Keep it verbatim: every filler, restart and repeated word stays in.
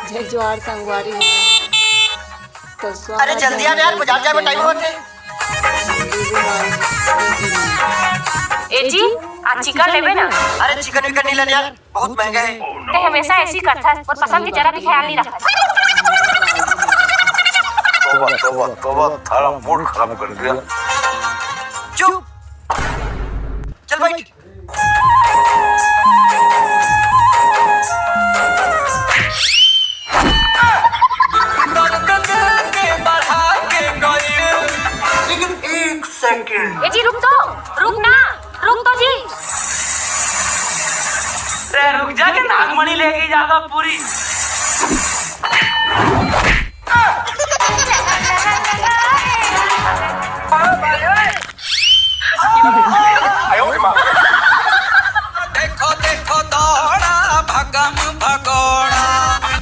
जय जोहार संगवारी हो। तो स्वागत अरे जल्दी आ ना यार, बाजार जाए में टाइम होत हे। ए जी, आज चिकन लेबे ना? अरे चिकन विकन नहीं लेना यार, बहुत महंगा है। ते हमेशा ऐसी करता है और पसंद की जरा भी ख्याल नहीं रखता। तोबा, तोबा, तोबा, थारा मूड खराब कर दिया।